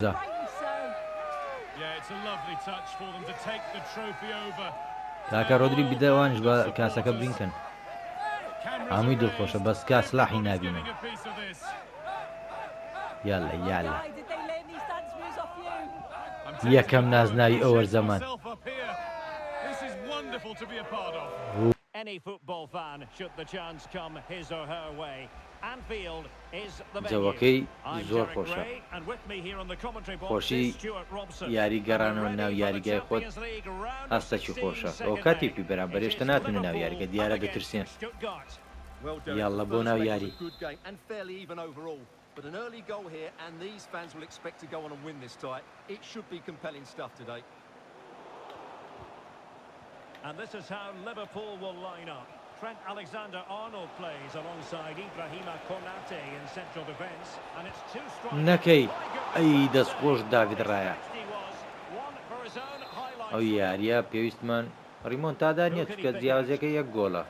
دا. کاکە ڕۆدری بدە ئەوانیش بە کاسەکە برینکەن هەمووی دڵخۆشە بەس کا سلاحی نابینن یالا یالا یەکەم نازناوی ئەوەر زەمان. جەوەکەی زۆر خۆشە. خۆشی یاری گەڕانەوە ناو یاریگای خۆت هەستەکی خۆشە ئەو کاتێک پی بەرامبەر هێشتا ناتونە ناو یاریگە دیارە دەترسێن یاڵڵە بۆ ناو یاری. And this is how Liverpool will line up. Trent Alexander-Arnold plays alongside Ibrahima Konate in central defence. And it's two strikers. نەکەی ئەی دەست خۆش داڤید ڕایا. ئەو یاریە پێویستمان ڕیمۆنتادا نیە چونکە جیاوازیەکە یەک گۆڵە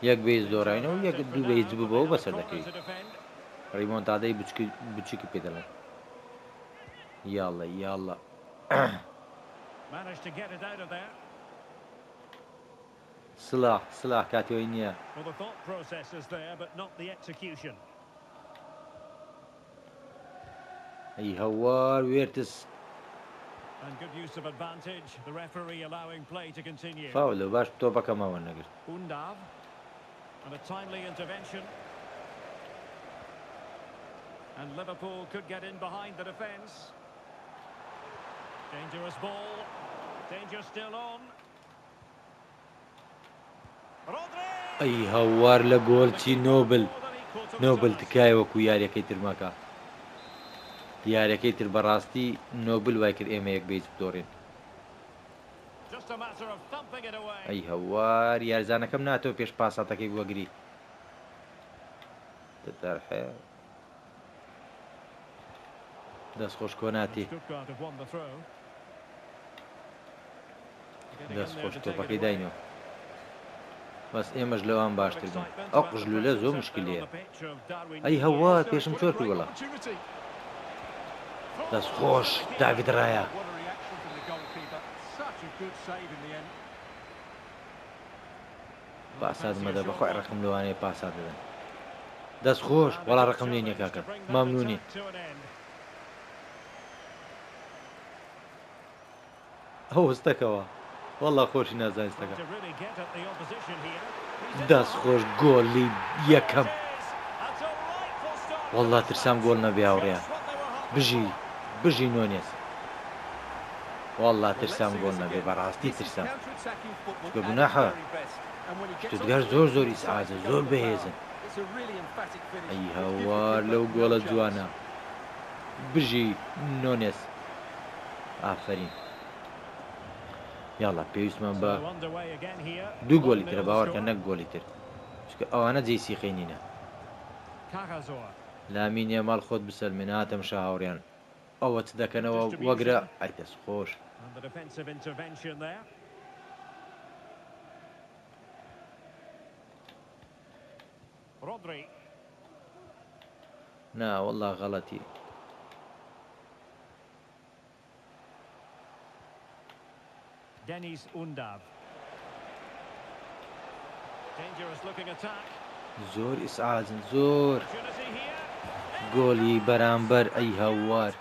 یەک بە هیچ دۆڕاینەوە یەک دوو بە هیچ ببەوە بەسەر دەکەوی ڕیمۆنتادای بچکی بچوکی پێ دەڵێن یاڵە یاڵە سڵاح سڵاح کاتی ئەوەی نییە. ئەی هەوار وێرتس. فاولە باش تۆپەکەمان وەرنەگرت. ئەی هاوار لە گۆڵچی نۆبل نۆبل تکایە وەکو یاریەکەی تر مەکە یاریەکەی تر بەڕاستی نۆبل وای کرد ئێمە یەک بەیچ بدۆڕین ئەی هەوار یارزانەکەم ناتەوە پێش پاساتەکەی وەگری تەرحێ دەست خۆش کۆناتی. دەست خۆش تۆپەکەی داینەوە بەس ئێمەش لەوان باشتر بین ئەو قژلولە زۆر مشکلەیە ئەی هەوا پێشم چۆر کرد وەڵا دەست خۆش داڤید ڕایا پاسات مەدە بەخوای ڕقم لەوانەیە پاسات دەدەن دەست خۆش وەڵا ڕقم لێ نیە کاکە مەمنونی. ئەو ستەکەوە وەڵا خۆشی نازانی ستەکە دەست خۆش گۆلی یەکەم وەڵا ترسام گۆل نەبێ هاوڕێیان بژی بژی نۆنێز واللە ترسام گۆڵ نەبێ بەڕاستی ترسام چونکە گوناحە شتوتگار زۆر زۆر ئیزعاجە زۆر بەهێزن ئەی هاوار لەو گۆڵە جوانە بژی نۆنێس ئافەرین یاڵا پێویستمان بە دوو گۆلی ترە باوەڕکە نەک گۆلی تر چونکە ئەوانە جێی سیقەی نینە لامین یامال خۆت بسەلمێنە هاتەمشا هاوڕیان ئەوە چ دەکەنەوە وەگرە ئەی دەست خۆش. نا وەڵا غەڵەتی. Deniz Undav. Dangerous looking attack. زۆر ئیسعاجن زۆر گۆلی بەرامبەر ئەی هاوار.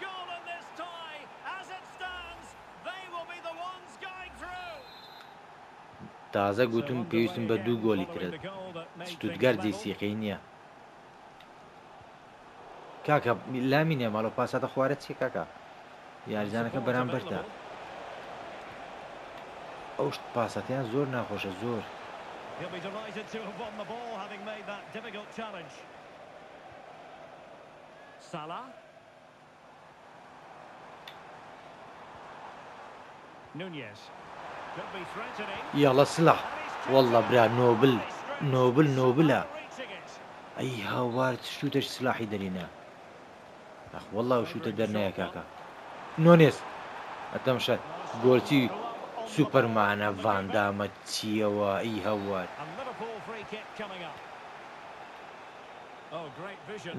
تازە گوتم پێویستم بە دوو گۆلی ترە شتوتگار جێی سیقەی نییە کاکە لامینە ماڵۆ پاساتە خوارە چیە کاکە یاریزانەکە بەرامبەرتە ئەو شت پاسەتیان زۆر ناخۆشە زۆر. یاڵە سلاح واللە برا نۆبل نۆبل نۆبلە ئەی هاوار چ شوتەش سلاحی دەرینە ئەخ وەڵا ئەو شوتە دەرنایە کاکە نۆنێس ئەتەمشە گۆلچی سوپەرمانە ڤاندامە چیەوە ئەی هاوار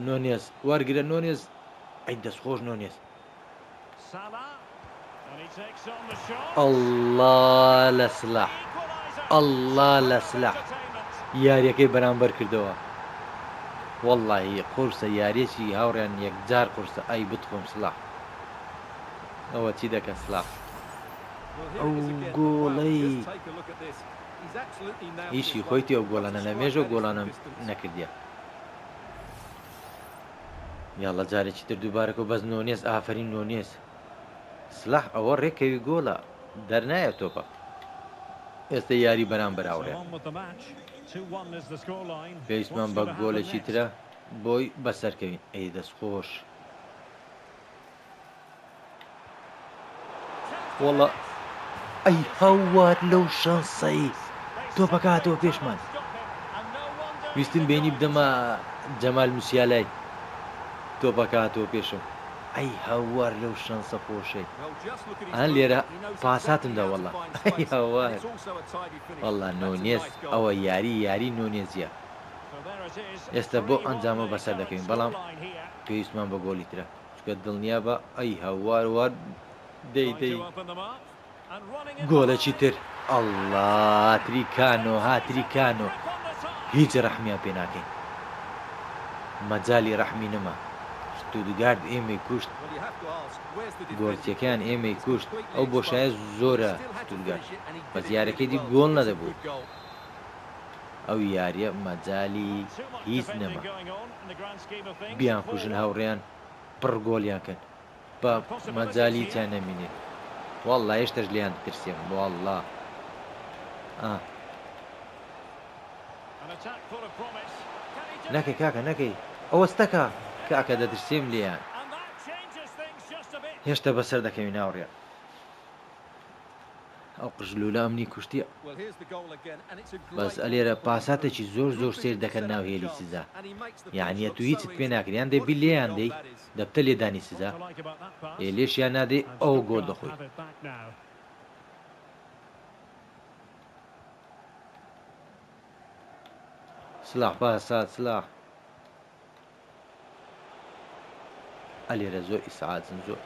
نۆنێس وەرگرە نۆنێس ئەی دەستخۆش نۆنێس. ئەڵڵا لە سلاح ئەڵڵا لە سلاح یاریەکەی بەرامبەر کردەوە وەڵڵاهی قورسە یاریەکی هاوڕیان یەکجار قورسە ئەی بتخۆم سلاح ئەوە چی دەکە سلاح ئەو گۆڵەی ئیشی خۆیتی ئەو گۆڵانە لە مێژە گۆڵانە نەکردیە یاڵە جارێکی تر دووبارەکە بەس نۆنێز ئافرین نۆنێز سلاح ئەوە ڕێکەوی گۆڵە دەرنایە تۆپە ئێستا یاری بەرامبەر هاوڕێ پێویستمان بە گۆلێکی ترە بۆی بەسەرکەوین ئەی دەست خۆش وەڵا ئەی هاوار لەو شانسەی تۆپەکە هاتەوە پێشمان ویستم بینی بدەمە جەمال موسیالای تۆپەکە هاتەوە پێشم ئەی هاوار لەو شانسە خۆشەی ئەن لێرە پاساتم دا وەڵا ئەی هاوار وەڵا نۆنێز ئەوە یاری یاری نۆنێزیە ئێستا بۆ ئەنجامە بەسەر دەکەین بەڵام پێویستمان بە گۆڵی ترە چونکە دڵنیابە ئەی هاوار وار دەی دەی گۆلەکی تر ئەڵا تریکانۆ ها تریکانۆ هیچ ڕەحمیان پێ ناکەین مەجالی ڕەحمی نەما شتوتگارد ئێمەی کوشت گۆڵچیەکەیان ئێمەی کوشت ئەو بۆشایە زۆرە شتوتگارد بەس یارەکەی دی گۆڵ نەدەبوو ئەو یاریە مەجالی هیچ نەما بیان کوژن هاوڕێیان پڕ گۆڵیان کەن با مەجالی هیچیان نەمینێت واللە هێشتەش لێیان دەترسێم واللە ئا نەکەی کاکە نەکەی ئەوە ستەکە کاکە دەترسێم لێیان هێشتا بەسەر دەکەوین هاوڕێیان ئەو قژلولە ئەمنی کوشتیە بەس ئەلێرە پاساتێکی زۆر زۆر سیر دەکەن ناو هێلی سزا یعنی تو هیچت پێ ناکرێ یان دەبی لێیان دەی دەبتە لێدانی سزا ئێ لێشیان نادەی ئەو گۆل دەخۆی. سلاح پاسات سلاح ئەلێرە زۆر ئیسعاجن زۆر.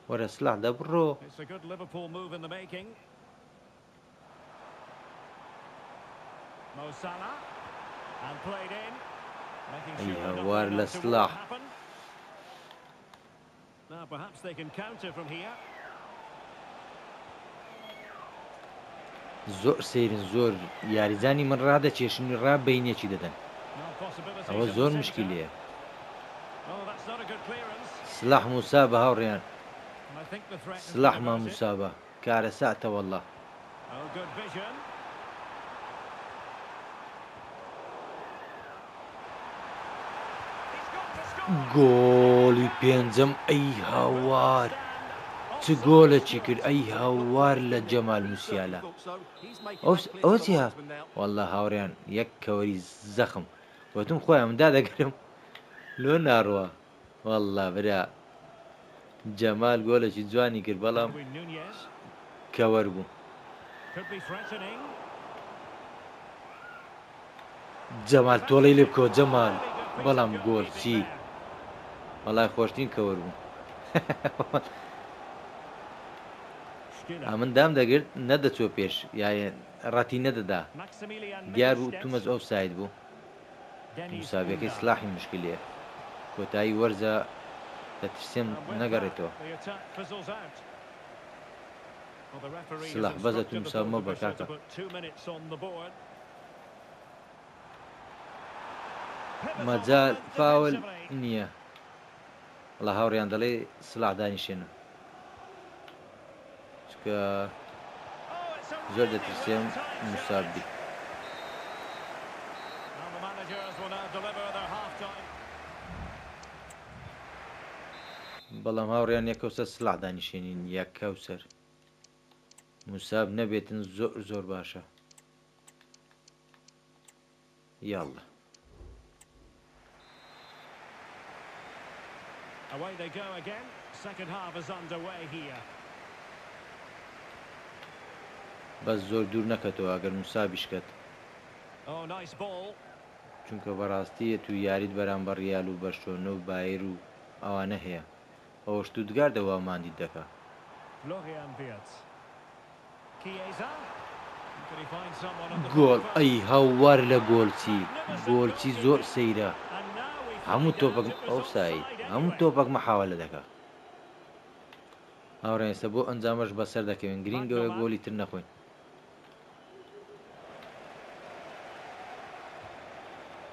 وەرە سلاح دە بڕۆ. ئەی هاوار لە سلاح. زۆر سەیرن زۆر یاریزانی من ڕادەکێشن و ڕا بەینێکی دەدەن ئەوە زۆر مشکیلەیە سلاح موسابە هاوڕێیان سلاح ما موسابە کارەساتە واللە. گۆڵی پێنجەم ئەی هاوار چ گۆلەکی کرد ئەی هاوار لە جەمال موسیالا ئەوە چیە واللە هاوڕێیان یەک کەوەری زەخم وتم خۆیان من دادەگرم لۆ ناڕوا واللە برا جەمال گۆلێکی جوانی کرد بەڵام کەوەر بوو. جەمال تۆڵەی لێ بکەوە جەمال بەڵام گۆل چی وەڵای خۆشترین کەوەر بوو ئەمن دام دەگرت نەدەچوە پێش یاێ ڕەتی نەدەدا دیار بوو تومەز ئۆف ساید بوو. موسابیەکەی سلاحی مشکلەیە کۆتایی وەرزە دەترسێم نەگەڕێتەوە. سلاح بەزە تو مساب مەبە کاکە. مەجال فاول نییە وەڵا هاوڕیان دەڵێ سلاح دانیشێنم چونکە زۆر دەترسێم موساب بی. بەڵام هاوڕیان یەکەوسەر سلاح دانیشێنین یەکەوسەر موساب نەبێتن زۆر زۆر باشە یاڵڵا. Away they go again. Second half is underway here. بەس زۆر دوور نەکەتەوە ئەگەر موسابیش کەت. Oh, nice ball. چونکە بەڕاستی ئەتوو یاریت بەرامبەر ڕیال و بەرشۆنە و بایر و ئەوانە هەیە ئەوە شتوتگاردە وا ماندیت دەکا. گۆڵ ئەی هاوار لە گۆلچی گۆلچی زۆر سەیرە هەموو تۆپەک ئۆفساید هەموو تۆپەک مەحاوەلە دەکا هاوڕێ ئێستا بۆ ئەنجامەش بەسەر دەکەوین گرینگەوەی گۆلی تر نەخۆین.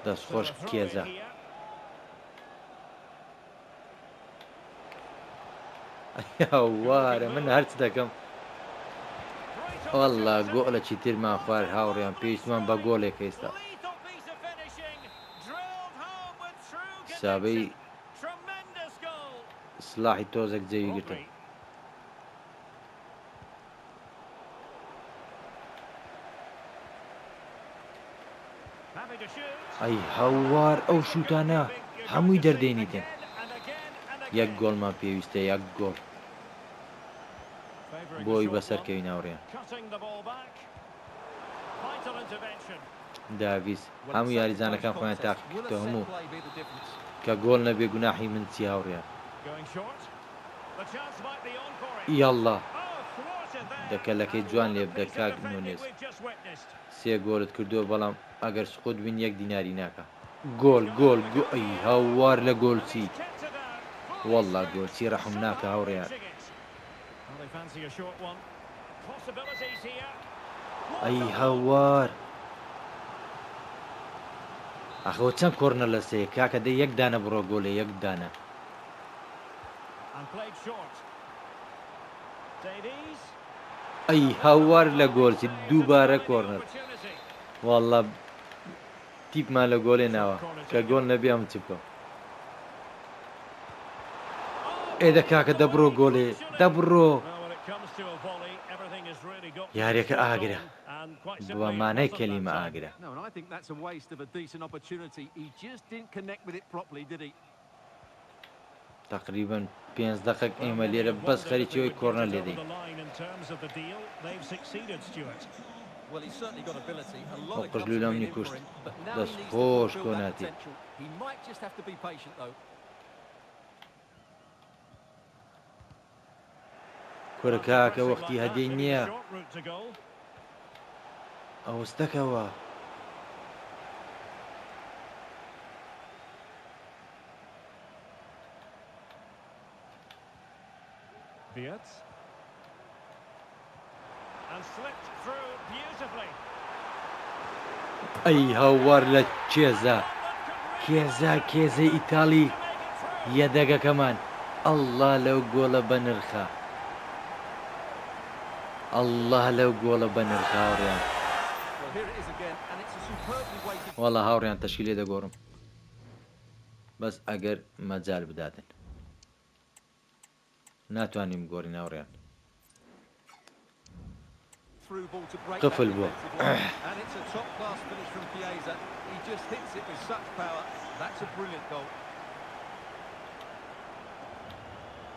دەست خۆش کێزە. وارە من هەرچ دەکەم والله گۆڵێکی ترمان خوارد هاوڕیان پێویستمان بە گۆڵێک ئێستا سابەی سلاحی تۆزێک جەوی گرتم. ئەی هاوار ئەو شوتانە هەمووی دەردێنیتن یەک گۆڵمان پێویستە یەک گۆڵ بۆی بەسەرکەوین هاوڕێیان. داڤیس هەموو یاریزانەکان خۆیان تاقیکردەوە هەموو کە گۆڵ نەبێ گوناحی من چی هاوڕێیان. یاڵڵا دە کەلەکەی جوان لێ بدە کاک نونێز سێ گۆلت کردووە بەڵام ئەگەر سقوت بین یەک دیناری ناکا. گۆل گۆل گۆ ئەی هاوار لە گۆلچی واللە گۆلچی ڕەحم ناکا هاوڕێیان. ئەی هاوار ئاخۆ چەند کۆرنەر لەسەیە کاکە دەی یەک دانە بڕۆ گۆلێ یەک دانە. ئەی هاوار لە گۆلچی دووبارە کۆرنەر واللە تیپمان لە گۆلێ ناوە کە گۆل نەبێ ئەمن چ بکەم ئێ دە کاکە دەبڕۆ گۆلێ دەبڕۆ یاریەکە ئاگرە بە مانای کەلیمە ئاگرە. تەقریبەن پێنج دەقەک ئێمە لێرە بەس خەریکی ئەوەی کۆرنەر لێدەین. ئەو قژلولە منی کوشت دەست خۆش کۆناتی. کورە کاکە وەختی هەدیەی نییە ئەوستەکەوە. ئەی هاوار لە کێزا کێزا کێزەی ئیتاڵی یەدەگەکەمان ئەڵڵا لەو گۆڵە بەنرخە ئەڵڵا لەو گۆڵە بەنرخە هاوڕێیان وەڵا هاوڕێیان تەشکیلێ دەگۆڕم بەس ئەگەر مەجال بداتن ناتوانین بگۆڕین هاوڕێیان قفل بووە.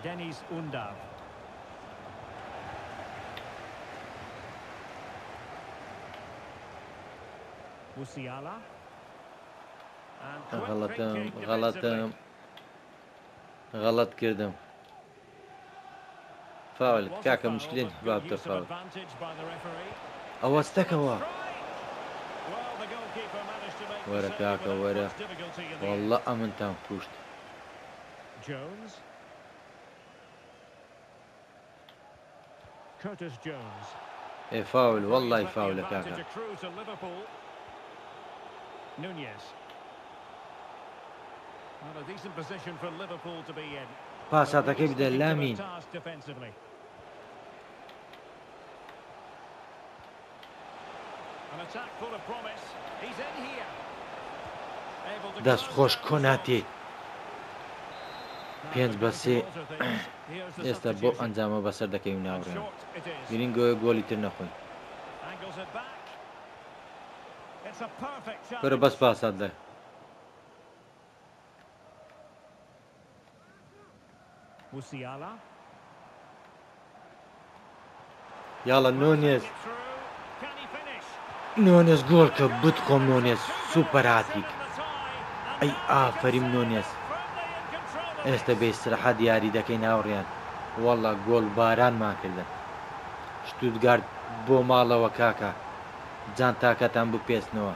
Deniz Undav. Musiala. غەڵەتم غەڵەتم غەڵەت کردم فاول کاکە مشکلێ بابتە فاول ئەوەستەکەوە وەرە کاکە وەرە واللە ئەمنتان کوشت. ئێ فاول وەڵڵای فاولە کاکە. پاساتەکەی بدە لامین. دەست خۆش کۆناتی. پێنج بە سێ ئێستا بۆ ئەنجامە بەسەر دەکەوین هاوڕێیان گرینگەوە گۆلی تر نەخۆین کورە بەس پاسات لە یاڵە نۆنێز نۆنێز گۆڵ کە بتخۆم نۆنێز سوپەر هاتریک. ئەی ئافەریم نۆنێز ئێستە بێ ئیسراحەت یاری دەکەین هاوڕیان واللە گۆڵ بارانمان کردن شتوتگارت بۆ ماڵەوە کاکە جانتاکەتان بپێچنەوە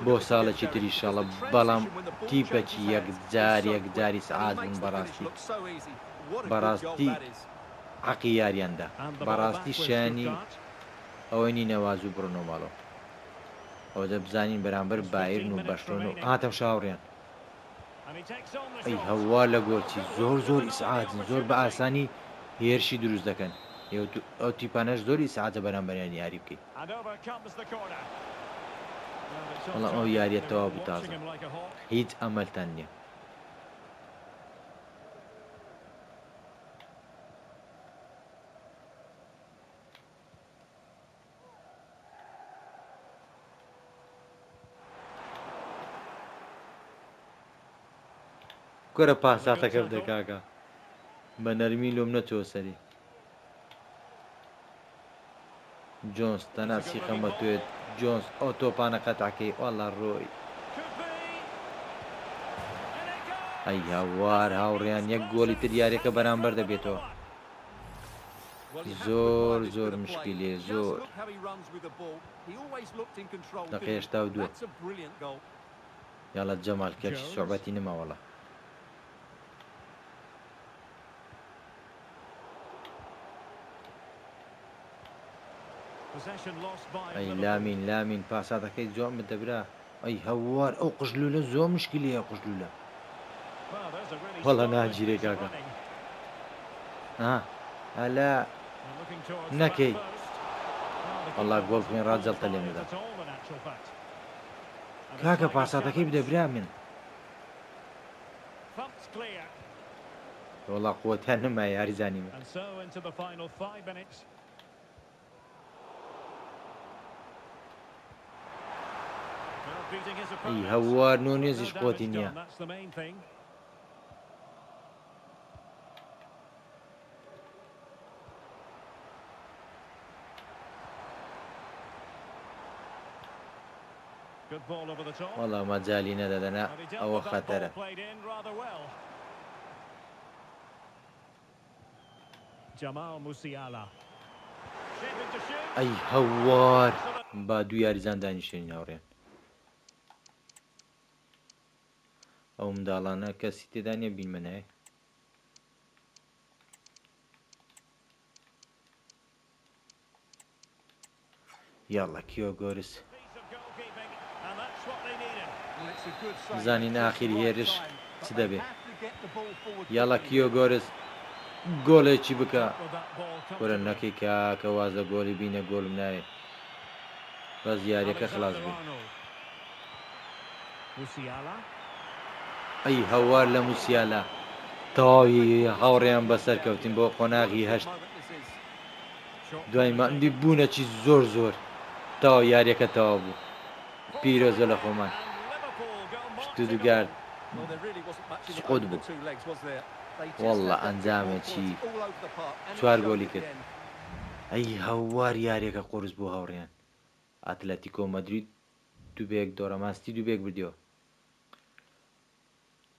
بۆ ساڵێکی تر ئیشەڵە بەڵام تیپەکی یەکجار یەکجار ئیسعاج بوون بەڕاستی بەڕاستی حەقی یاریان دا بەڕاستی شایەنی ئەوەی نینە وازوو بڕۆنەوە ماڵەوە ئەوجا بزانین بەرامبەر بایرن و بەرشلۆنە و ئا تەمشا هاوڕیان ئەی هەوار لە گۆلچی زۆر زۆر ئیسعاجن زۆر بە ئاسانی هێرشی دروست دەکەن ئەو تیپانەش زۆر ئیسعاجە بەرامبەریان یاری بکەیت بەڵام ئەو یاریە تەواو بوو تازە هیچ ئەمەلتان نییە. کورە پاساتەکە بدە کاکە بە نەرمی لۆم نەچۆ سەری جۆنس تەنا سیقەم بە تۆیە جۆنس ئەو تۆپانە قەتعکەی واللە ڕۆی ئەی هاوار هاوڕیان یەک گۆڵی تر یاریەکە بەرامبەر دەبێتەوە زۆر زۆر مشکیلەیە زۆر دەقەی 82 یاڵە جەمال کەرچی سوعبەتی نما وەڵا. ئەی لامین لامین پاساتەکەی جوان بدە برا ئەی هەوار ئەو قژلولە زۆر مشکلەیە قژلولە وەڵا ناگیرێ کاکە ها ئەلا نەکەی وەڵا گۆڵ خوێن ڕا جەڵتە لێم دەدا کاکە پاساتەکەی بدە برا من وەڵا قوتیان نەما یاریزانی من. ئەی هەوار نۆنێزیش قوتی نییە. وەڵا مەجالی نەدەدەنا ئەوە خەتەرە. ئەی هەوار با دوو یاریزان دانیشێنین هاوڕێیان ئەو منداڵانە کەسی تێدا نییە بینمە نایە یاڵا کیۆ گۆرس بزانین ئاخیر هێرش چ دەبێ یاڵا کیۆ گۆرس گۆڵێکی بکە کورە نەکەی کاکە واز لە گۆڵی بینە گۆڵم ناوێ بەس یاریەکە خلاص بێ ئەی هەوار لە موسیالا تەواوی هاوڕێیان بەسەرکەوتین بۆ قۆناغی هەشت دوای ماندوی بوونەکی زۆر زۆر تەواو یاریەکە تەواو بوو پیرۆزە لە خۆمان شتوتگارت سقوت بوو واللە ئەنجامێکی چوار گۆلی کرد ئەی هەوار یاریەکە قورس بوو هاوڕیان ئاتلەتیکۆ مەدرید دوو بە یەک دۆڕا مانستی دوو بە یەک بردیەوە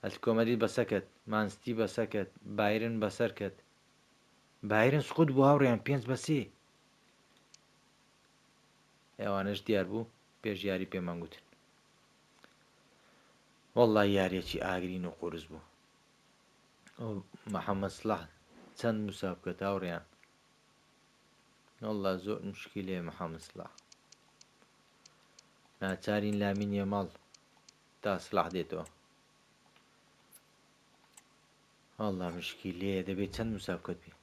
ئەتلتیکۆ مەدرید بەسەکەت مانستی بەسەکەت بایرن بەسەرکەت بایرن سقوت بوو هاوڕێیان 5-3. ئەوانەش دیار بوو پێش یاری پێمان گوتن. وەڵڵا یاریەکی ئاگرین و قورس بوو. ئەو محەممەد سڵاح چەند موساب بکەت هاوڕێیان. وەڵڵا زۆر مشکیلەیە محەممەد سڵاح. ناچارین لامین یەماڵ تا سڵاح دێتەوە. وەڵا مشکیلەیە دەبێت چەند مسابقەت بی.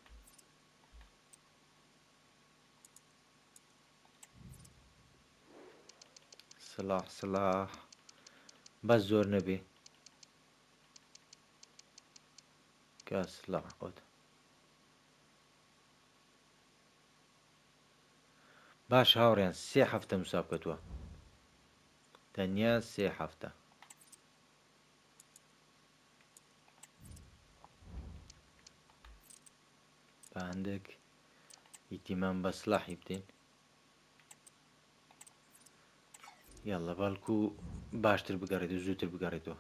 سڵاح سڵاح بەس زۆر نەبێ کە سڵاح ئۆت باش هاوڕیان سێ هەفتە مسابقەتوە تەنیا سێ هەفتە. با هەندێک ئیتیمام بە سلاحی بدەین. یاڵڵا بەڵکو باشتر بگەڕێت و زووتر بگەڕێتەوە.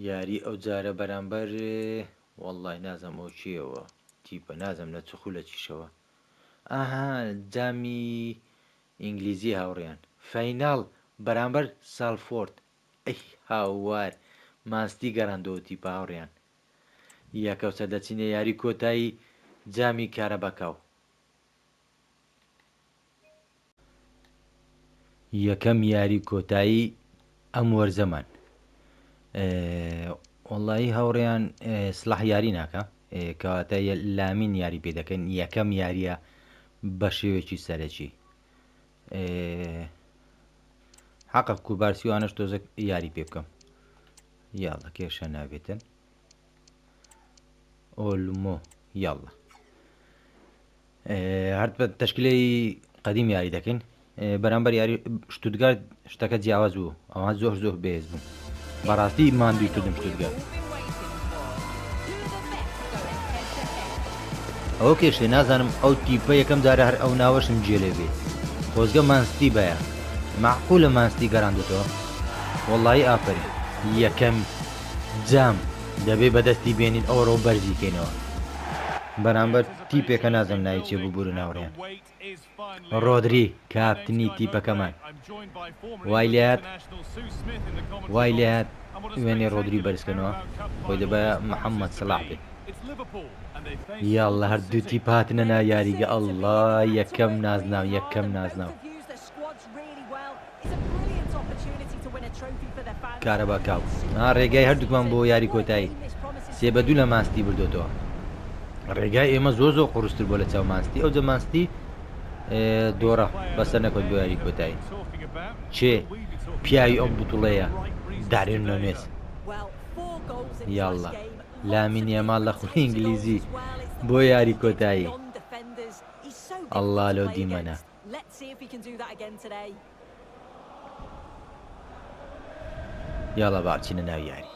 یاری ئەو جارە بەرامبەر وەڵڵای نازم ئەو چیەوە تیپە نازم لە چ خولە چیشەوە ئەها جامی ئینگلیزی هاوڕیان فەیناڵ بەرامبەر سالفۆرد ئەی هاوار ماستی گەڕاندەوە تیپە هاوڕیان یەکەوسە دەچینە یاری کۆتایی جامی کارەباکاو. یەکەم یاری کۆتایی ئەم وەرزەمان وەڵایی هاوڕێیان سلاح یاری ناکە کەواتە لامین یاری پێ دەکەن یەکەم یاریە بە شێوەیەکی سەرەکی حەقە کوبارسیوانەش تۆزێک یاری پێ بکەم یاڵە کێشە نابێتن ئۆلمۆ یاڵە هەر بە تەشکیلەی قەدیم یاری دەکەین بەرامبەر یاری شتوتگارت شتەکە جیاواز بوو ئەوان زۆر زۆر بەهێز بوون بەڕاستی ماندووی کردم شتوتگارت ئەوە کێشێ نازانم ئەو تیپە یەکەم جارە هەر ئەو ناوەشم جێ لێ بێ خۆزگە مانستی بایە معقولە مانستی گەڕاندۆتەوە وەڵایی ئافەرین یەکەم جام دەبێ بەدەستی بێنین ئەوڕۆ بەرزی کەینەوە بەرامبەر تیپێکە نازم ناوی چێ ببورن هاوڕێیان ڕۆدری کاپتنی تیپەکەمان وای لێهات وای لێهات وێنەی ڕۆدری بەرزکەنەوە خۆی دەبایە محەممەد سەلاح بێ یاڵڵە هەردوو تیپ هاتنە ناو یاریگە ئەڵڵا یەکەم نازناو یەکەم نازناو کارەبا کاو ها ڕێگای هەردووکمان بۆ یاری کۆتایی 3-2 لە مانستی بردۆتەوە ڕێگای ئێمە زۆر زۆر قورستر بۆ لە چاو مانستی ئەو جە مانستی دۆڕە بەسەر نەکەوت بۆ یاری کۆتایی چێ پیاوی ئەو بتوڵەیە دارێن نۆنێز یاڵڵا لامین یامال لە خولی ئینگلیزی بۆ یاری کۆتایی ئەڵڵا لەو دیمەنە یاڵا با بچینە ناو یاری.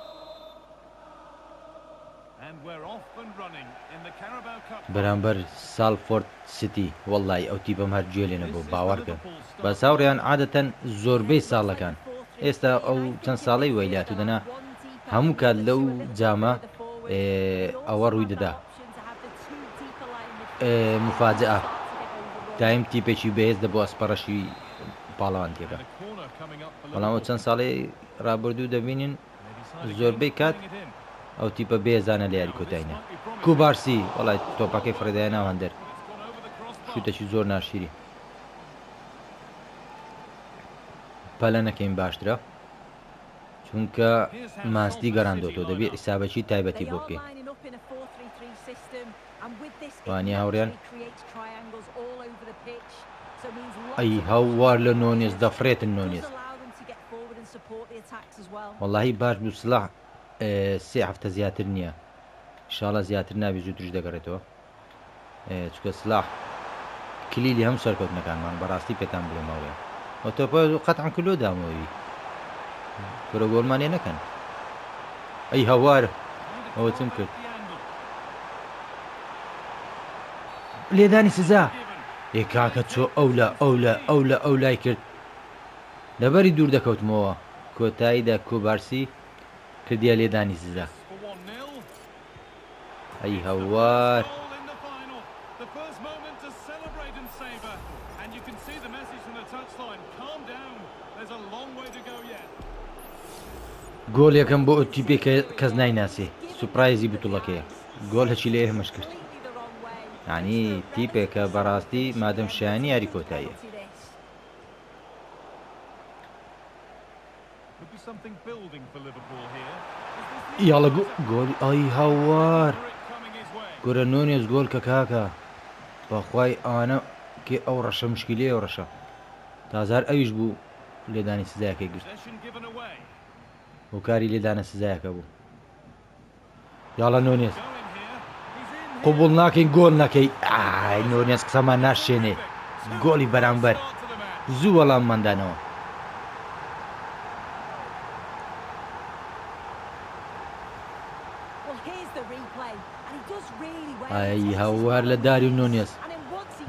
بەرامبەر سالفۆرد سیتی وەڵڵاهی ئەو تیپەم هەر گوێ لێ نەبوو باوەڕکە بەس هاوڕێیان عادەتەن زۆربەی ساڵەکان ئێستا ئەو چەند ساڵەی وای لاتو دەنا هەموو کات لەو جامە ئەوە ڕووی دەدا مفاجئە دایم تیپێکی بەهێز دەبوو ئەسپەڕەشی پاڵەوانتیەکە بەڵام ئەو چەند ساڵەی ڕابردوو دەبینین زۆربەی کات ئەو تیپە بێزانە لە یاری کۆتایینە کوبارسی وەڵای تۆپەکەی فڕێدایە ناو هەندەر شوتەکی زۆر ناشیری پەلە نەکەین باشترە چونکە ماستی گەڕاندۆتەوە دەبێ ئیسابەکی تایبەتی بۆ بکەین وانیە هاوڕیان ئەی هاوار لە نۆنێز دەفرێتن نۆنێز وەڵاهی باش بوو سڵاح سێ هەفتە زیاتر نییە ئیشاڵا زیاتر نابی زووتریش دەگەڕێتەوە چونکە سلاح کلیلی هەم سەرکەوتنەکانمان بەڕاستی پێتان بڵێم هاوڕێیان و تۆپە قەتعەن کلۆ دامەوەی کورە گۆڵمان لێ نەکەن ئەی هەوار ئەوە چم کرد لێدانی سزا ئێ کاکە چۆ ئەو لە ئەو لە ئەو لە ئەو لای کرد لەبەری دوور دەکەوتمەوە کۆتاییدا کۆبارسی کردیە لێدانی سزا ئەی هەوار. گۆڵ یەکەم بۆ ئەو تیپێک کە کەس نایناسێ سوپرایزی بتوڵەکەیە گۆڵێکی لە ئێمەش کرد یعنی تیپێکە بەڕاستی مادەم شایانی یاری کۆتاییە. یاڵە گۆلی ئای هاوار کورە نۆنێز گۆل کە کاکە بەخوای ئەوانە کێ ئەو ڕەشە مشکیلەیە ئەو ڕەشە تازار ئەویش بوو لێدانی سزایەکەی گرت هۆکاری لێدانە سزایەکە بوو یاڵە نۆنێز قبوڵ ناکەین گۆل نەکەی ئای نۆنێز قسەمان ناشێنێ گۆڵی بەرامبەر زوو وەڵاممان دانەوە. ئای هاوار لە داریو نۆنێز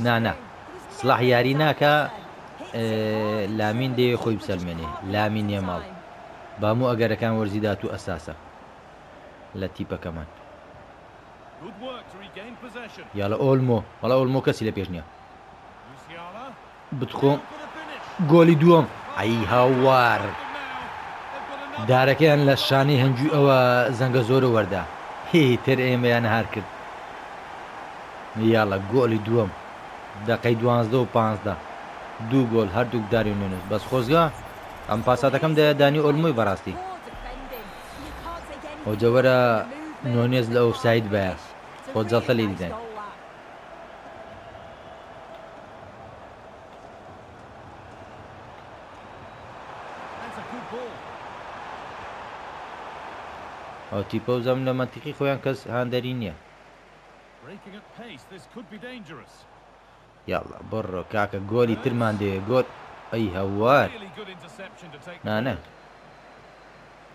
نانا سڵاح یاری ناکا. لامین دەیەوێ خۆی بسەلمێنێ لامین یەماڵ بامو ئەگەرەکان وەرزی داتوو ئەساسە لە تیپەکەمان. یاڵە ئۆلمۆ وەڵا ئۆلمۆ کەسی لە پێش نییە بتخۆم گۆلی دووەم ئەی هاوار دارەکەیان لە شانەی هەنجوی ئەوە زەنگە زۆرە وەردا هیتر ئێمەیان هار کرد یاڵە گۆلی دووەم دەقەی دوانزدە و پانزدە دوو گۆل هەردووک داریۆ نونێز بەس خۆزگە ئەم پاساتەکەم دایە دانی ئۆلمۆی بەڕاستی ئەوجە وەرە نۆنێز لە ئۆفساید بایە خۆ جەڵتە لێ دیداین. ئەو تیپە و زەم لە مەنتیقی خۆیان کەس هاندەری نییە. یاڵا بڕۆ کاکە گۆلی ترمان دەوێ گۆل ئەی هەوار نانە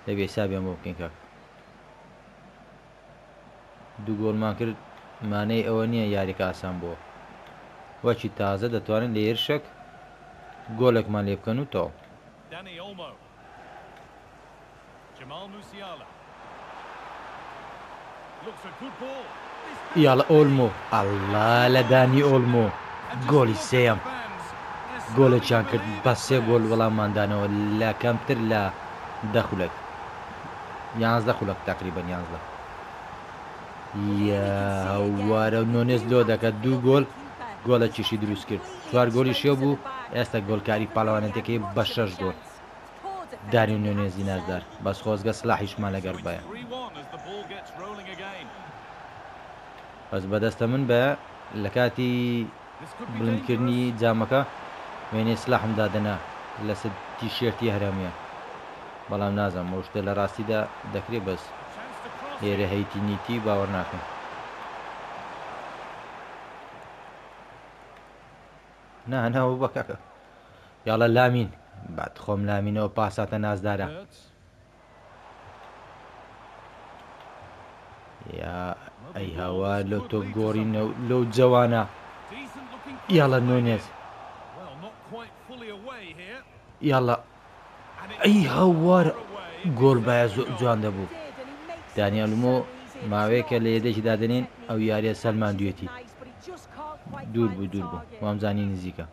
دەبێ حسابیان بۆ بکەین کاکە دوو گۆڵمان کرد مانەی ئەوە نییە یاریەکە ئاسان بووە وەکی تازە دەتوانن لە هێرشێک گۆلێکمان لێ بکەن و تەواو. یاڵە ئۆلمۆ ئەڵا لە دانی ئۆلمۆ گۆلی سێیەم گۆلێکیان کرد بە سێ گۆل وەڵامماندانەوە لە کەمتر لە دە خولەک یانزدە خولەک تقریبا یانزدە یاوارە نۆنێز لۆ دەکات دوو گۆل گۆلەکیشی دروست کرد چوار گۆلی شێ بوو ئێستا گۆلکاری پاڵەوانەتەکەی بە شەش گۆل داریۆ نۆنێزی نازدار بەس خۆزگە سلاحیشمان لەگەر بایە بەس بەدەستە من بە لە کاتی بڵندکردنی جامەکە وێنەی سلاحم دادەنا لەسەر تیشێرتی هەرەمیان بەڵام نازانم ئەو شتە لە ڕاستیدا دەکرێت بەس لێرە هەیتی نیتی باوەڕ ناکەم. نا نا بابا کاکە یاڵە لامین بات خۆم لامینەوە پاساتە نازدارە یا ئەی هاوار لەو تۆپ گۆڕینە و لەو جەوانە یاڵە نۆنێز یاڵە ئەی هاوار گۆڵ باە زۆر جوان دەبوو دانیالمۆ ماوەیەکە لە یەدەکی دادەنێن ئەو یاریە سەلماندوێتی دوور بوو دوور بوو وامزانی نزیکە.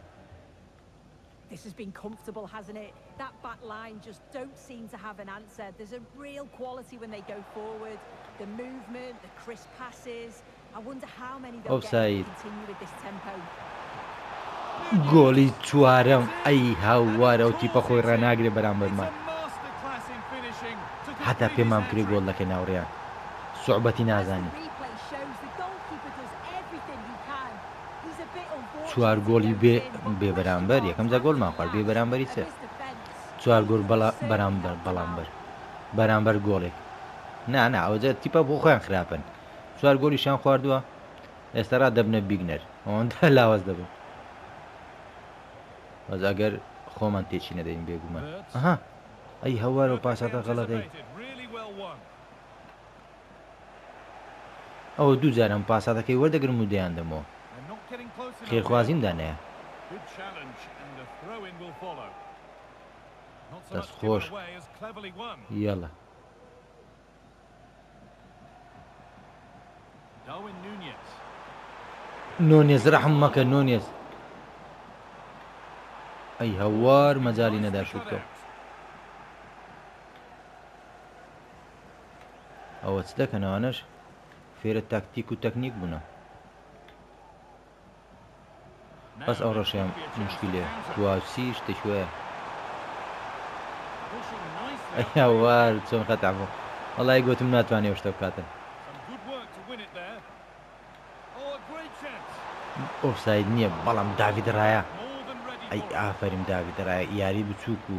This has been comfortable, hasn't it? That back line just don't seem to have an answer. There's a real quality when they go forward. The movement, the crisp passes. I wonder how many they'll get if they ئۆفساید. continue with this tempo. گۆڵی چوارەم ئەی هاوار ئەو تیپە خۆی ڕاناگرێ بەرامبەرمان هەتا پێمان بکرێ گۆڵ دەکەین هاوڕێیان سوعبەتی As the نازانین. replay shows, the goalkeeper does everything he can. He's a bit چوار unfortunate to گۆڵی go بێ in, but بێ bless your بەرامبەر heart, یەکەم جا at گۆڵمان خوارد بێ last, بەرامبەری a چ missed defence. چوار They گۆل بەڵا certainly بەرامبەر helped him بەڵامبەر out. بەرامبەر گۆڵێک نا نا ئەوجا تیپە بۆ خۆیان خراپن چوار گۆلیشان خواردووە ئێستا ڕا دەبنە بیگنەر ئەوەندە لاواز دەبن بەس ئەگەر خۆمان تێکی نەدەین بێگومان ئەها ئەی هەوار و پاساتە غەڵەتەی ئەوە دوو جارم پاساتەکەی وەردەگرم و دەیان دەمەوە خێرخوازیم دانایە دەست خۆش یاڵە نۆنێز ڕەحم مەکە نۆنێز ئەی هەوار مەجالی نەدا شوت کەو ئەوە چ دەکەن ئەوانەش فێرە تاکتیک و تەکنیک بوونە بەس ئەو ڕەشەیان مشکلەیە کواسی شتێکی وایە ئەی هاوار چۆن خەتا بوو وەڵی گوتم ناتوانێ ئەو شتە بکاتن ئۆفساید نییە بەڵام داڤید ڕایە ئەی ئافەرم داڤید ڕایە یاری بچووک و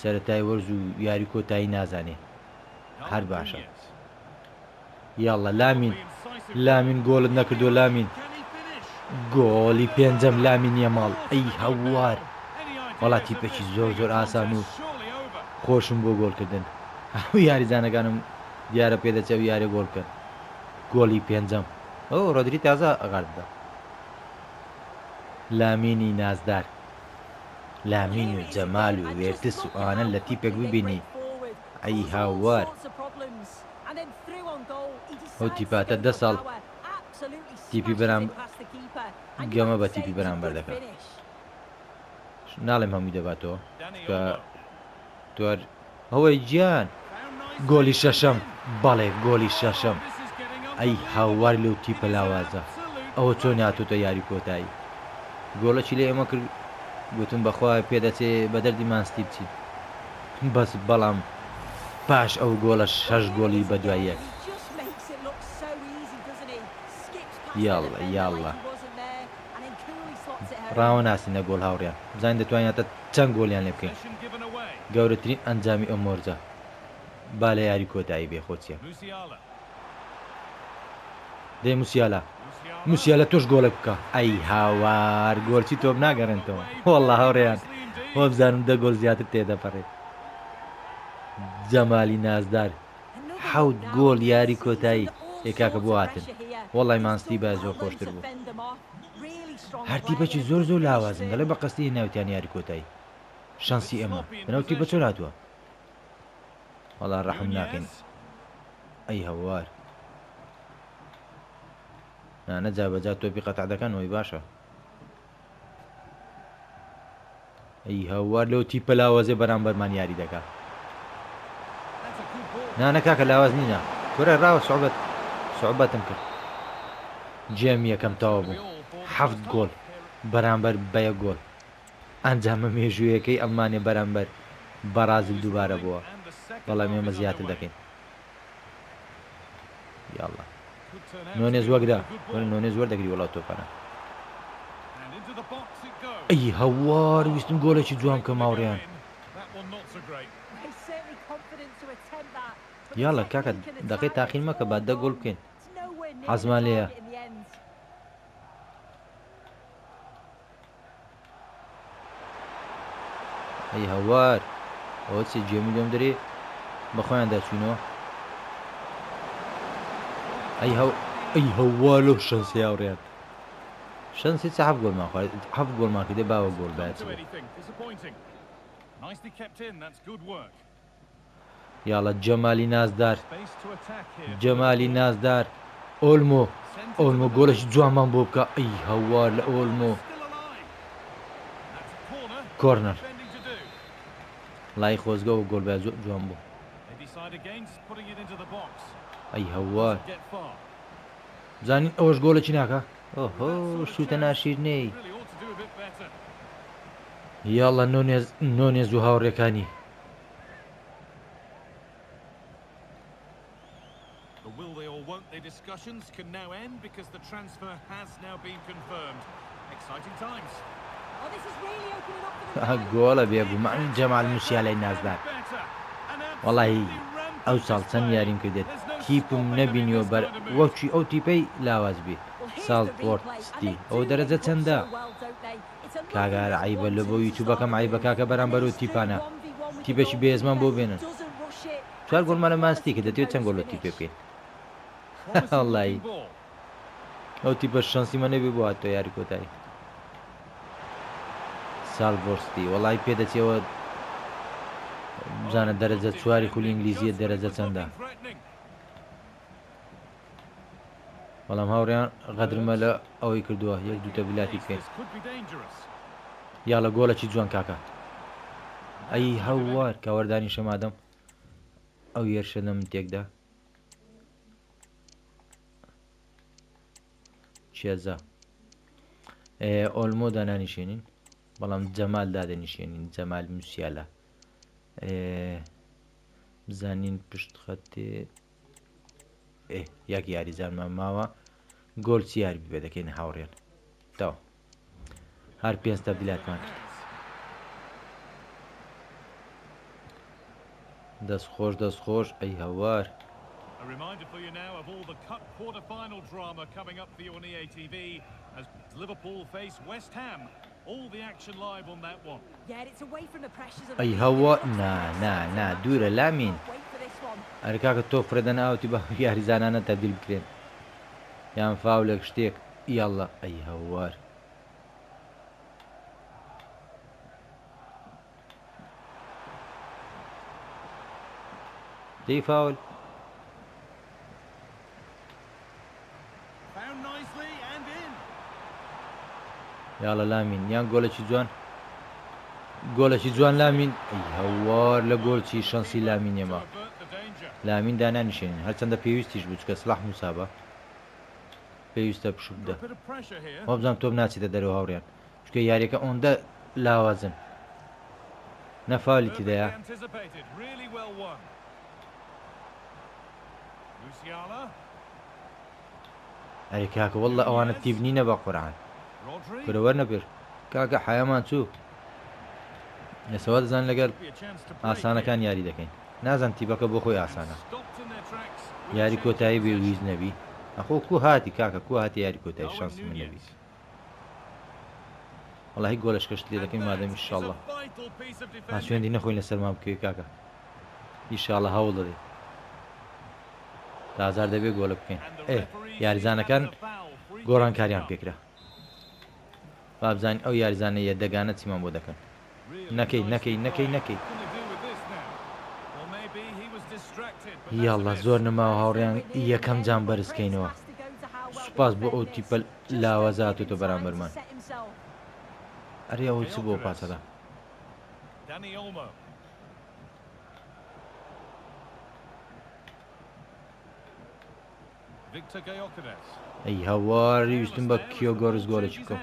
سەرەتای وەرز و یاری کۆتایی نازانێ هەر باشە یاڵڵا لامین لامین گۆڵت نەکردووە لامین گۆڵی پێنجەم لامین یەماڵ ئەی هەوار وەڵا تیپێکی زۆر زۆر ئاسان و خۆشم بۆ گۆڵکردن هەموو یاریزانەکانم دیارە پێدەچێت ئەو یاریە گۆڵ بکەن گۆڵی پێنجەم ئەو ڕۆدری تازە غارددا لامینی نازدار. لامین و جەمال و وێرتس و ئەوانە لە تیپێک ببینی ئەی هاوار. ئەو تیپاتە دە ساڵ تیپی بەرام گەمە بە تیپی بەرامبەر دەکا. ناڵێم هەمووی دەباتەوە چونکە دوار هەوەی گیان گۆلی شەشەم بەڵێ گۆلی شەشەم ئەی هاوار لەو تیپە لاوازە ئەوە چۆن هاتۆتە یاری کۆتایی گۆڵەکی لە ئێمە کرد گوتم بەخوا پێدەچێ بە دەردی مانستی بچین بەس بەڵام پاش ئەو گۆڵە شەش گۆڵی بەدوای یەک یاڵڵا یاڵڵا ڕاوە ناسینە گۆڵ هاوڕیان بزانین دەتوانین هەتا چەند گۆڵیان لێ بکەین گەورەترین ئەنجامی ئەم وەرزە با لە یاری کۆتایی بێ خۆ چیە دەی موسیالا موسیالا تۆش گۆڵێک بکە ئەی هاوار گۆلچی تۆپ ناگەڕێنتەوە والله هاوڕێیان وابزانم دە گۆل زیاتر تێدەپەڕێت جەمالی نازدار حەوت گۆڵ یاری کۆتایی ئێ کاکە بۆ هاتن وەڵای مانستی با زۆر خۆشتر بوو هەر تیپەکی زۆر زۆر لاوازن دەڵێ بە قەستی هێناوتیان یاری کۆتایی شەنسی ئێمە لەناو تیپە چۆن هاتووە وەڵا ڕەحم ناکەین ئەی هەوار نانە جابەجا تۆپی قەتع دەکەن وەی باشە ئەی هاوار لەو تیپە لاوازەی بەرامبەرمان یاری دەکا. نا نا کاکە لاواز نینە کورە ڕاوە سوعبەت سوعبەتم کرد جێم یەکەم تەواو بوو حەفت گۆڵ بەرامبەر بە یەک گۆڵ ئەنجامە مێژوویەکەی ئەڵمانیا بەرامبەر بەڕازیل دووبارە بووە بەڵام ئێمە زیاتر دەکەین یاڵڵا نۆنێز وەگرە وەرە نۆنێز وەردەگری وەڵا تۆپانە ئەی هەوار ویستم گۆلێکی جوان بکەم هاوڕێیان یاڵە کاکە دەقەی تاخیر مەکە با دە گۆل بکەین حەزمان لێیە ئەی هەوار ئەوە چی گێمی لێم دەرێ بە خۆیان داچوینەوە ئەی هەو ئەی هەوا لەو شەنسی هاوڕێیان شەنسی چ حەف گۆڵمان خوارد حەف گۆڵمان کردێ باوە گۆڵ باچ یاڵە جەمالی نازدار جەمالی نازدار ئۆلمۆ ئۆلمۆ گۆڵێکی جوانمان بۆ بکە ئەی هەوار لە ئۆلمۆ کۆرنەر لای خۆزگە و گۆل بە جوان بوو ئەی هەوار زانین ئەوەش گۆڵێکی ناکە ئۆهۆ شوتە ناشیرنەی یاڵە نۆنێز نۆنێز و هاوڕێکانی گۆڵە بێگومان جەمال موسیالای نازدار وەڵی ئەو ساڵ چەند یاریم کردێت تیپم نەبینیوە بەر وەکی ئەو تیپەی لاواز بێ ساڵ پۆرت ستی ئەو دەرەجە چەندە کاکە هەر عەیبە لە بۆ یوتوبەکەم عەیبە کاکە بەرامبەر و تیپانە تیپێکی بەهێزمان بۆ بێنن چوار گۆڵمان لە ماستی کرد دەتەوێت چەند گۆڵ لە تیپێ بکەین وەڵی ئەو تیپە شەنسیمە نەبێ بۆ هاتۆ یاری کۆتایی سالڤۆرستی وەڵی پێدەچێەوە بزانە دەرەجە چواری خولی ئینگلیزیە دەرەجە چەندە بەڵام هاوڕێیان غەدرمە لە ئەوەی کردووە یەک دوو تەبدیلاتی بکەین یاڵە گۆڵێکی جوان کاکە ئەی هەوار کاوەردانی شەمادەم ئەو هێرشە لە من تێکدا چێزە ئۆلمۆ دانانیشێنین بەڵام جەمال دادەنیشێنین جەمال موسیالا بزانین پشت خەتێ ئێ یەک یاریزانمان ماوە گۆل چی یاری بێ دەکەین هاوڕێن تەواو هەر پێنج تەبدیلاتمان کرد دەست خۆش دەست خۆش ئەی هەوار A reminder for you now of all the cup quarter-final drama coming up for you on EA TV as Liverpool face West Ham. All the action live on that one. ئەی هەوە نا نا نا دوورە لامین ئەرێ کاکە تۆپ فرێدەنە ئاوتی با یاریزانانە تەبدیل بکرێن یان فاولێک شتێک یاڵڵا ئەی هەوار. دەی فاول. یاڵە لامین یان گۆلەکی جوان گۆلەکی جوان لامین ئەی هەوار لە گۆلچی شەنسی لامین یەما لامین دانانیشێنین هەرچەندە پێویستیش بوو چکە سلاح موسابە پێویستە پشوو بدە وابزانم تۆپ ناچێتە دەرەوە هاوڕیان چونکە یاریەکە ئۆندە لاوازن نە فاولی تێدایە. ئەرێ کاکە واللە ئەوانە تیپ نینە بە قورعان کورە وەرنە پێش کاکە حەیامان چوو ئێستا وا دەزان لەگەر ئاسانەکان یاری دەکەین نازان تیپەکە بۆ خۆی ئاسانە یاری کۆتایی بێ ویز نەبی ئەخۆ کو هاتی کاکە کو هاتی یاری کۆتایی شانسی من نەبی وەڵاهی گۆلەشکەشت لێ دەکەین مادەم ئیشاڵڵا ها سوێندی نەخۆین لەسەرمان بکەوی کاکە ئیشاڵڵا هەوڵ دەدەین تازار دەبێ گۆلە بکەین ئێ یاریزانەکان گۆڕانکاریان پێکرا بابزانین ئەو یاریزانە یەدەگانە چیمان بۆ دەکەن نەکەی نەکەی نەکەی نەکەی یاڵڵا زۆر نەماوە هاوڕێیان یەکەم جام بەرزکەینەوە سوپاس بۆ ئەو تیپە لاوازە هاتۆتە بەرامبەرمان ئەرێ ئەوە چ بۆ پاسەدا ئەی هاوار ویستم بە کیۆ گۆرس گۆلێکی بکەم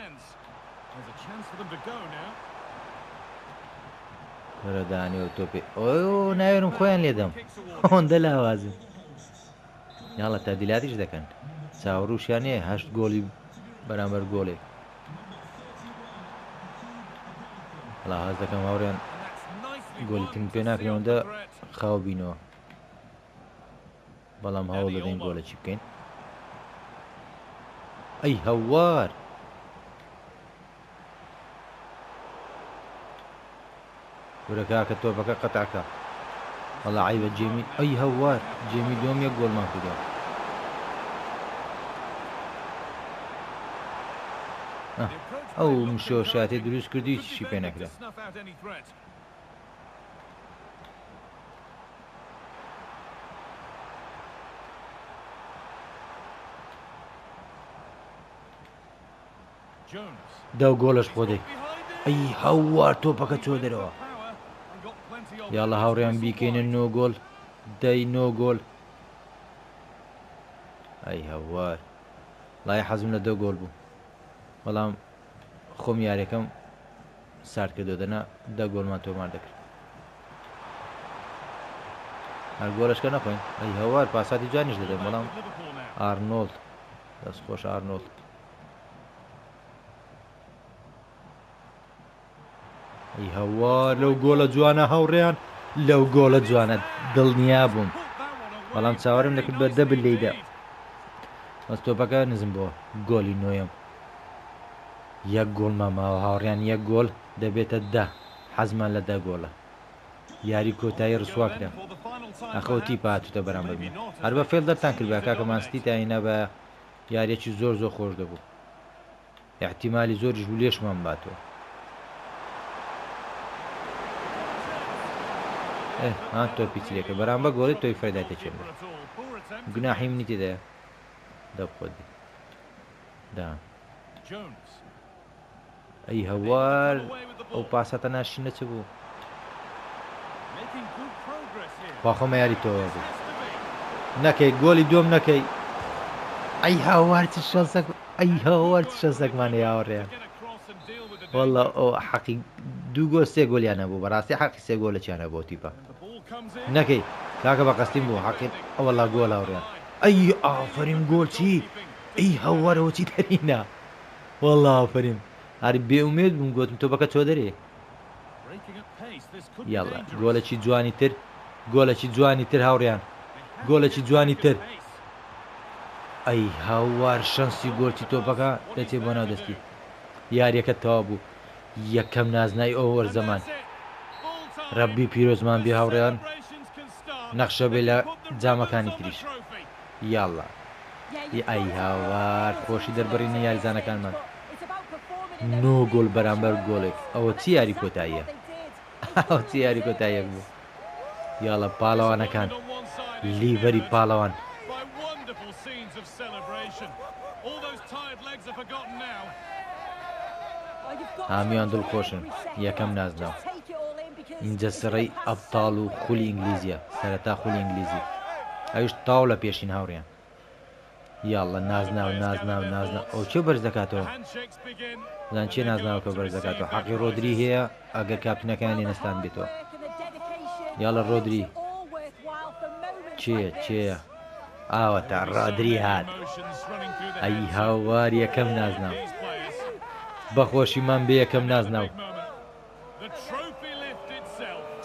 کورە دانێ و تۆپێ ئۆ ناوێرم خۆیان لێدەم ئەوەندە لاوازن یاڵە تادیلاتیش دەکەن چاوەڕووشیان هەیە هەشت گۆڵی بەرامبەر گۆڵێک وەڵا هەست دەکەم هاوڕێیان گۆلی ترم پێ ناکرێ ئەوەندە خاو بینەوە بەڵام هەوڵ دەدەین گۆلەکی بکەین ئەی هەوار کورە کاکە تۆپەکە قەتعکە وەڵا عەیبە جێمی ئەی هەوار جێمی دووەم یەک گۆڵمان کردووە ئەو مشۆشاتی دروست کردی هیچی پێ نەکرا دە و گۆلەش خۆ دەی ئەی هەوار تۆپەکە چۆ دەرەوە یاڵە هاوڕیان بیکەینە نۆ گۆل دەی نۆ گۆل ئەی هەوار لای حەزم لە دە گۆل بوو بەڵام خۆم یاریەکەم سارد کردو دەنا دە گۆلمان تۆمار دەکرد هەر گۆلەشکە نەخۆین ئەی هەوار پاساتی جوانیش دەدەن بەڵام ئارنۆڵد دەست خۆش ئارنۆڵد ئەی هەوار لەو گۆڵە جوانە هاوڕێیان لەو گۆڵە جوانە دڵنیا بووم بەڵام چاوەرم دەکرد بە دەبل لێیدا بەس تۆپەکە نزم بۆ گۆلی نۆیەم یەک گۆڵمان ماوە هاوڕیان یەک گۆڵ دەبێتە دە حەزمان لە دە گۆڵە یاری کۆتایی ڕسوا کرا ئەخەوە تیپە هاتوتە بەرامبەر من هەر بە فێڵ دەرتان کردبا کاکە مانستی تا هینابایە یاریەکی زۆر زۆر خۆش دەبوو ئیحتیمالی زۆریش بوو لێشمان باتەوە. ئێ ها تۆپی چلێکە بەرامبە گۆڵی تۆی فەردای تەچێنێ گوناحی منی تێدایە دەب خۆت بێ دا ئەی هەوار ئەو پاساتە ناشینە چ بوو خوا خۆمە یاری تۆوە بوو نەکەی گۆلی دووەم نەکەی ئەی هاوار چ شەنسەک ئەی هاوار چ شەنسەکمان هاوڕێیان والله ئەو حەقی دوو گۆل سێ گۆلیان هەبوو بەڕاستی حەقی سێ گۆلەکیان هەبوو تیپە نەکەی کاکە بە قەستیم بوو حەقی ئەوەڵا گۆل هاوڕێیان ئەی ئافرین گۆل چی ئەی هاوارەوە چی دەرینا والله ئافرین هەر بێ ئومێد بووم گۆتم تۆپەکە چۆ دەرێ یاڵا گۆلەکی جوانی تر گۆلەکی جوانی تر هاوڕیان گۆلەکی جوانی تر ئەی هاوار شەنسی گۆلچی تۆپەکە دەچێ بۆ ناو دەستی یاریەکە تەوا بوو یەکەم نازنای ئەو وەرزەمان ربی پیرۆزمان بێ هاوڕێیان نەخشە بێ لە جامەکانی تریش یاڵا ئەی هاوار خۆشی دەربڕینی یاریزانەکانمان نۆ گۆڵ بەرامبەر گۆڵێک ئەوە چی یاری کۆتاییە ئەوە چی یاری کۆتاییەک بوو یاڵە پاڵەوانەکان. لیڤەری پاڵەوان. هەموویان دڵخۆشن یەکەم نازناو. ئینجا سڕەی ئەبتاڵ و خولی ئینگلیزیە سەرەتا خولی ئینگلیزی ئەویش تاو لە پێشین هاوڕیان یاڵە نازناو نازناو نازناو ئەو چێ بەرز دەکاتەوە زان چێ نازناوەکە بەرز دەکاتەوە حەقی ڕۆدری هەیە ئەگەر کاپتنەکەیان لێ نەستان بێتەوە یاڵە ڕۆدری چێ چێە ئاوەتا ڕادری هات ئەی هاوار یەکەم نازناو بەخۆشیمان بێ یەکەم نازناو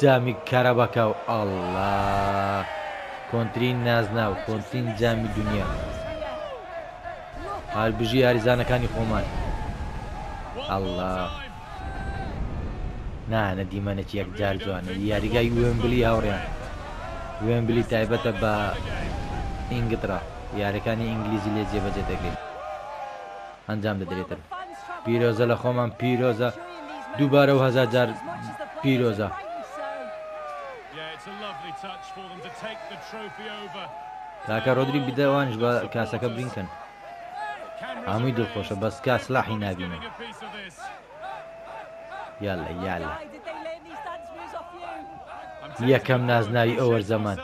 جامی کاراباکاو ئەڵا کۆنترین نازناو کۆنترین جامی دنیا هەر بژی یاریزانەکانی خۆمان ئەڵا نانە دیمەنێکی یەکجار جوانە یاریگای وێمبلی هاوڕیان وێمبلی تایبەتە بە ئینگترا یاریەکانی ئینگلیزی لێ جێبەجێ دەکرێت ئەنجام دەدرێتن پیرۆزە لە خۆمان پیرۆزە دووبارە و هەزار جار پیرۆزە. کاکە ڕۆدری بدە ئەوانیش بە کاسەکە برینکەن هەمووی دڵخۆشە بەس کا سلاحی نابینن یالا یالا یەکەم نازناوی ئەو وەرزەمان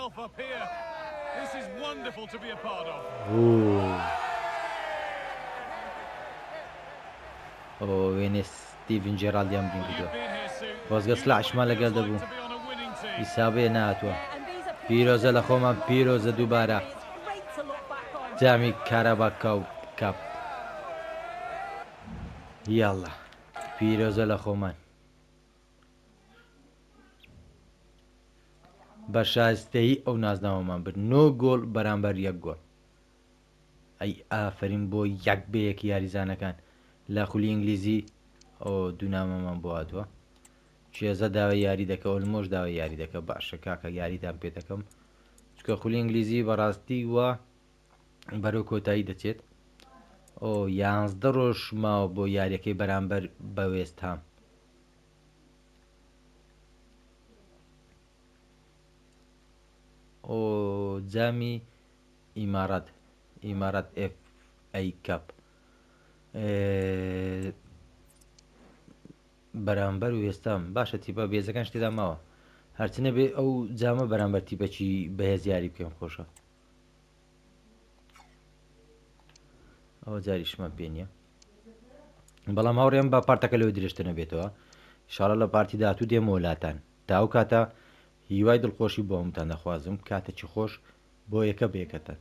ئەوە وێنەی ستیڤن جێراڵدیان برین کردووە خۆزگە سلاحشمان لەگەل دەبوو ئیسابەیە نهاتووە پیرۆزە لە خۆمان پیرۆزە دووبارە جامی کاراباکاو کاپ یاڵا پیرۆزە لە خۆمان بە شایستەیی ئەو نازناوەمان برد نۆ گۆڵ بەرامبەر یەک گۆڵ ئەی ئافەرین بۆ یەک بە یەک یاریزانەکان لە خولی ئینگلیزی ئەو دوو نامەمان بۆ هاتووە چێزە داوای یاری دەکە ئۆلمۆش داوای یاری دەکە باشە کاکە یاریتان پێ دەکەم چکە خولی ئینگلیزی بەڕاستی وە بەرەو کۆتایی دەچێت ئۆ یانزدە ڕۆژ ماوە بۆ یاریەکەی بەرامبەر بە وێستهام ئۆ جامی ئیمارات ئیمارات ئێف ئەی کەپ بەرامبەر وێستام باشە تیپە بێزەکان شتێدا ماوە هەرچ نەبێ ئەو جامە بەرامبەر تیپەکی بەهێز یاری بکەین خۆشە ئەوە جاریشمان پێ نییە بەڵام هاوڕێم با پارتەکە لەوە درێژتر نەبێتەوە شاڵە لە پارتی داهاتوو دێمەوە لاتان تا ئەو کاتە هیوای دڵخۆشی بۆ هەمووتان دەخوازم کاتێکی خۆش بۆ یەکە بە یەکەتان.